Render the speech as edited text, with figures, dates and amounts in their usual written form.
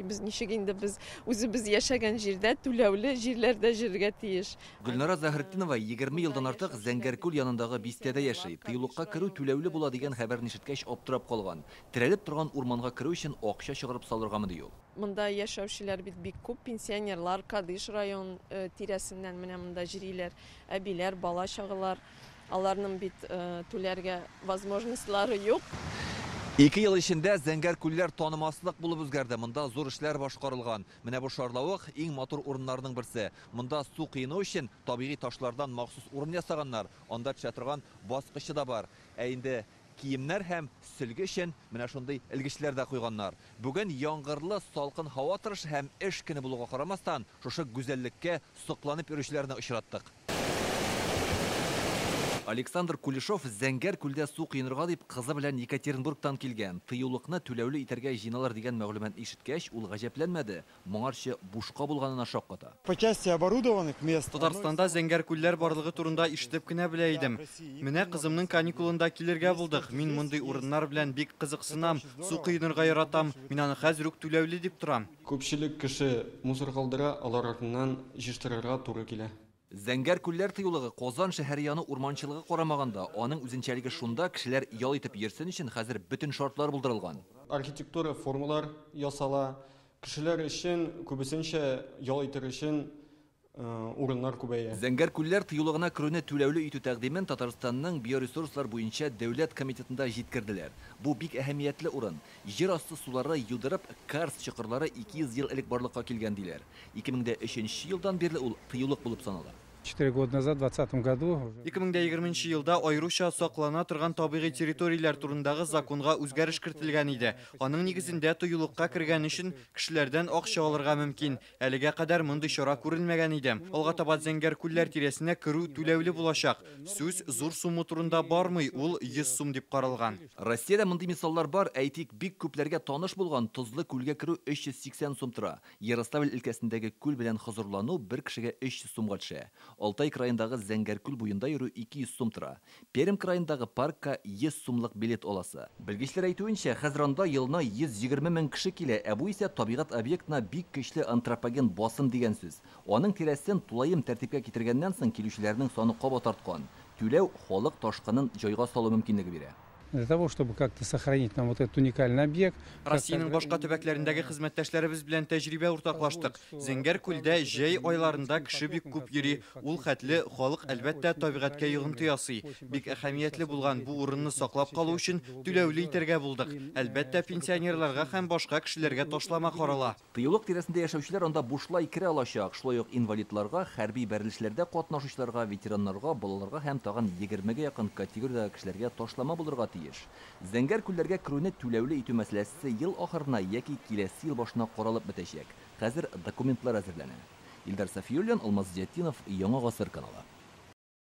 Без ничек инде без үзебез яшәгән җирдә түләүле җирләрдә йөрергә тиеш. Гөлнара Заһретдинова 20 елдан артык Зәңгәр күл янындагы бистәдә яши. Тыюлыкка керү түләүле була дигән хәбәрне ишеткәч аптырап калган. Терәлеп торган урманга керү өчен акча чыгарып салыргамы, ди ул. Монда яшәүчеләр бит бик күп, пенсионерлар, Кадыш район тирәсеннән менә монда йөриләр, әбиләр, бала чагалар. Аларның бит түләргә возможностьлары юк. 2 ел эчендә Зәңгәр күлләр танымаслык булып үзгәрде. Монда зур эшләр башкарылган. Менә бу шарлавык иң матур урыннарның берсе. Монда су коену өчен табигый ташлардан махсус урын ясаганнар. Анда төшә торган баскычы да бар. Ә инде киемнәр һәм сөлге өчен менә шундый элгечләр дә куйганнар. Бүген яңгырлы салкын һава торышы һәм эш көне булуга карамастан, шушы гүзәллеккә сокланып йөрүчеләрне очраттык. Александр Кулешов Зәңгәр күлдә су коенырга дип кызы белән Екатеринбургтан килгән. Тыюлыкны түләүле итәргә җыеналар дигән мәгълүматны ишеткәч, ул гаҗәпләнмәде. Моңарчы бушка булганына шакката. По части оборудованных мест. Татарстанда зәңгәр күлләр барлыгы турында ишетеп кенә белә идем. Менә кызымның каникулында килергә булдык. Мин мондый урыннар белән бик кызыксынам, су коенырга яратам. Мин аны хәзер үк түләүле дип торам. Күпчелек кеше мусор калдыра, алар артыннан җыештырырга туры килә. Зәңгәр күлләр тыюлыгы Казан шәһәре яны урманчылыгы карамаганда, аның үзенчәлеге шунда, кешеләр ял итеп йөрсен өчен хәзер бөтен шартлар булдырылган. Архитектура формалар ясала, кешеләр өчен күбесенчә ял итер өчен урыннар күбәя. Зәңгәр күлләр тыюлыгына керүне түләүле итү тәкъдимен Татарстанның биоресурслар буенча дәүләт комитетында җиткерделәр. Бу бик әһәмиятле урын. Җир асты сулары юдырып, карст чокырлары 200 ел элек барлыкка килгән диләр. 2003 елдан бирле ул тыюлык булып санала. 4 года назад, в двадцатом году. 2020 елда аеруча саклана торган табигый территорияләр турындагы законга үзгәреш кертелгән иде. Аның нигезендә тыюлыкка кергән өчен кешеләрдән акча алырга мөмкин. Әлегә кадәр мондый чара күрелмәгән иде. Алга таба Зәңгәр күлләр тирәсенә керү түләүле булачак. Сүз зур сумма турында бармый, ул 100 сум дип каралган. Россиядә мондый мисаллар бар. Әйтик, бик күпләргә таныш булган Тозлы күлгә керү 380 сум тора. Ярославль өлкәсендәге күл белән хозурлану бер кешегә 300 сумга төшә. Алтай краендагы Зәңгәр күл буенда йөрү 200 сум тора. Пермь краендагы паркка 100 сумлык билет аласы. Белгечләр әйтүенчә, хәзер анда елына 120 мең кеше килә, ә бу исә табигать объектына бик көчле антропоген басым дигән сүз. Аның тирәсен тулаем тәртипкә китергәннән соң килүчеләрнең саны кабат арткан. Түләү халык ташкынын җайга салу мөмкинлеге бирә. Для того, чтобы как-то сохранить нам вот этот уникальный объект. Россиянең башка төбәкләрендәге хезмәттәшләребез белән тәҗрибә уртаклаштык. Зәңгәр күлдә җәй айларында кеше бик күп йөри. Ул хәтле халык әлбәттә табигатькә йогынты ясый. Бик әһәмиятле булган бу урынны саклап калу өчен түләүле итәргә булдык. Әлбәттә, пенсионерларга һәм башка кешеләргә ташлама карала. Тыюлык тирәсендә яшәүчеләр анда бушлай керә алачак. Шулай ук инвалидларга, хәрби бәрелешләрдә катнашучыларга, ветераннарга, балаларга һәм тагын 20-гә якын категориядәге кешеләргә ташлама булырга тиеш. Зәңгәр күлләргә керүне түләүле итү мәсьәләсе ел ахырына яки киләсе ел башына каралып бетәчәк. Хәзер документлар әзерләнә. Илдар Сафиуллин, Алмаз Зиятдинов, Яңа Гасыр каналы.